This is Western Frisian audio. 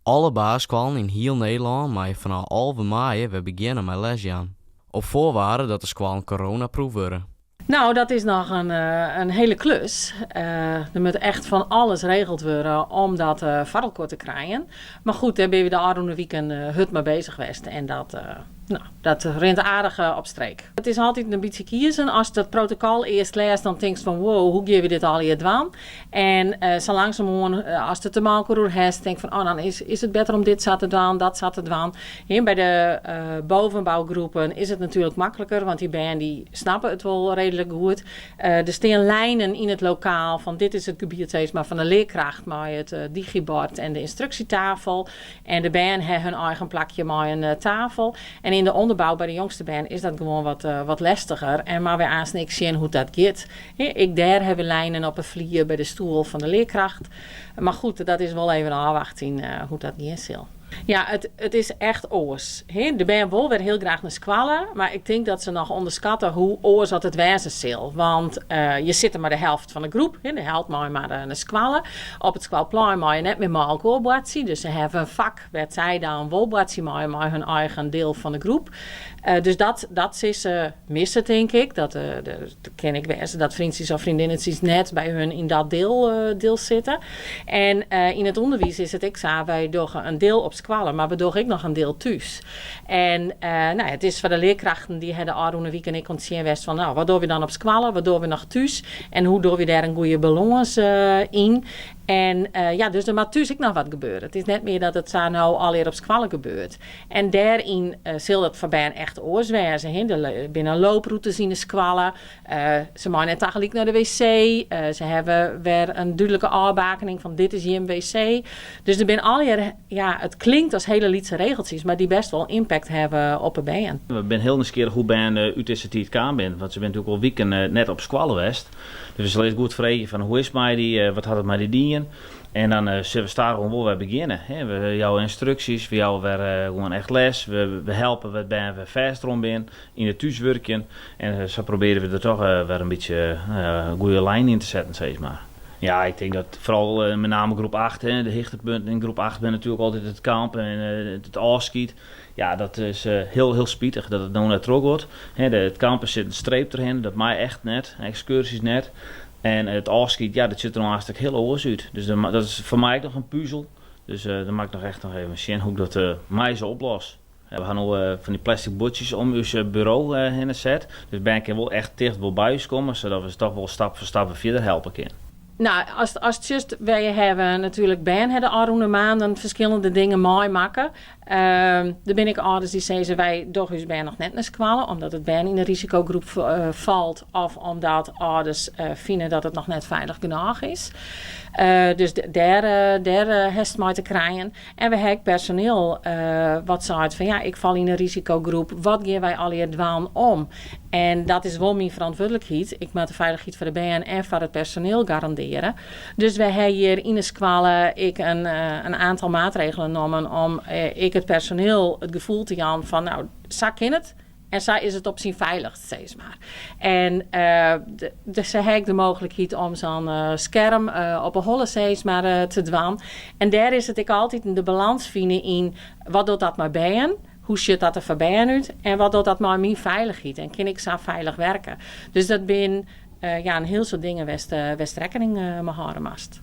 Alle basisskoallen yn hiel Nederlân meie fanôf 11 maaie wer begjinne mei lesjaan. Op foarwaarde dat de skoallen coronaproof wurde. No, dat is noch in hiele klus. Der moat echt fan alles regeld wurde om dat foar elkoar te krijen. Mar goed, dêr binne we de ôfrûne wiken hurd mei bezich west en dat, no, dat rint aardich op streek. It is altyd in bytsje kiezen. Ast dat protokol earst lêst, dan tinkst fan wow, hoe gean we dit allegear dwaan? En sa langsumoan, ast it der mei elkoar oer hast, tink fan oh, dan is it better om dit sa te dwaan, dat sa te dwaan. By de bovenbougroepen is it natuerlik makliker, want dy bern dy snappe it wol reedlik goed. Der stean lijnen yn it lokaal fan dit is it gebiet sis mar fan de learkracht mei it digibord en de ynstruksjetafel. En de bern ha hun eigen plakje mei in tafel. En yn de onderbou by de jongste bern is dat gewoan wat lestiger en moatte we aanst ek sjen hoe't dat giet. Ek dêr ha we lijnen op 'e flier by de stoel fan de learkracht. Mar goed, dat is wol even ôfwachtsjen hoe't dat gean sil. Ja, it is echt oars. De bern wol wer hiel graach nei skoalle, mar ik tink dat se noch ûnderskatte hoe oars dat it wêze sil. Want je sitte mei de helft fan de groep, de helft mei mar nei skoalle. Op it skoalplein meie je net mear mei elkoar boartsje, dus se hawwe in fak wêr't sy dan wol boartsje meie mei hun eigen diel fan de groep. Dus dat sille se misse, tink ik. Dat kin ek wêze dat freontsjes of freondinnetsjes net by hun yn dat diel sitte. En yn it ûnderwiis is it ek sa, wy dogge in diel op skoalle, mar we dogge ek noch in diel thús. En no, it is foar de learkrachten, dy ha de ôfrûne wiken ek oan it sjen west fan, no, wat dogge we dan op skoalle, wat dogge we noch thús en hoe dogge we dêr in goede balâns yn. En ja, dus der moat thús ek noch wat gebeure. It is net mear dat it sa no allegear op skoalle gebeurt. En dêryn sil dat foar bern echt oars wêze. Der binne looprûtes yn de skoalle. Se meie net tagelyk nei de wc. Se hawwe wer in dúdlike ôfbakening fan dit is jim wc. Dus der binne allegear, ja, it klinkt as hiele lytse regeltsjes, mar dy't bêst wol impact hawwe op 'e bern. We binne hiel nijsgjirrich hoe bern út dizze tiid kaam binne, want se binne natuerlik al wiken net op skoalle west. Dus we sille earst goed freegje fan hoe is it mei dy, wat hat it mei dy dien? En dan sille we stadichoan wol wer begjinne. We jouwe ynstruksjes, we jouwe wer gewoan echt les, we helpe it bern wer fêst rûn bin yn it thúswurkjen. En sa probearje we der toch wer in bytsje in goede lijn yn te setten, sis mar. Ja, ik tink dat foaral met name groep 8, de hichtepunten yn groep 8 binne natuerlik altyd it kamp en it ôfskied. Ja, dat is hiel, hiel spitich dat it no net trochgiet. It kamp sit in streep trochhinne, dat mei echt net, ekskurzjes net. En it ôfskied, ja, dat sjocht der no aanst ek hiel oars út. Dus dat is foar my ek noch in puzel. Dus dan moat ik noch echt noch even sjen hoe ik dat mei se oplos. We ha no fan dy plastic buordsjes om ús buro hinne set. Dus bern kinne wol echt ticht wol by ús komme, sadat we se toch wol stap foar stap wer fierder helpe kinne. No, ast sjochst, wy hawwe natuerlik bern ha de ôfrûne maanden ferskillende dingen meimakke. Der binne ek âlders dy't sizze wy dogge ús bern noch net nei skoalle omdat it bern yn de risikogroep falt of omdat âlders fine dat it noch net feilich genôch is. Dus dêr hast mei te krijen. En we ha ek personiel wat seit fan ja, ik fal yn 'e risikogroep, wat gean wy allegear dwaan om? En dat is wol myn ferantwurdlikheid. Ik moat de feilichheid foar de bern en foar it personiel garandearje. Dus wy ha hjir yn 'e skoalle ek in oantal maatregelen nommen om ek it personiel it gefoel te jaan fan nou, sa kin it. En sa is it op syn feilichst, sis mar. En se ha ek de mooglikheid om sa'n skerm op 'e holle, sis mar, te dwaan. En dêr is it ek altyd de balâns fine yn wat docht dat mei bern, hoe sjocht dat der foar bern út en wat docht dat mei myn feilichheid en kin ik sa feilich werke. Dus dat bin ja, in hiel soad dingen wêr'tst rekkening mei hâlde moatst.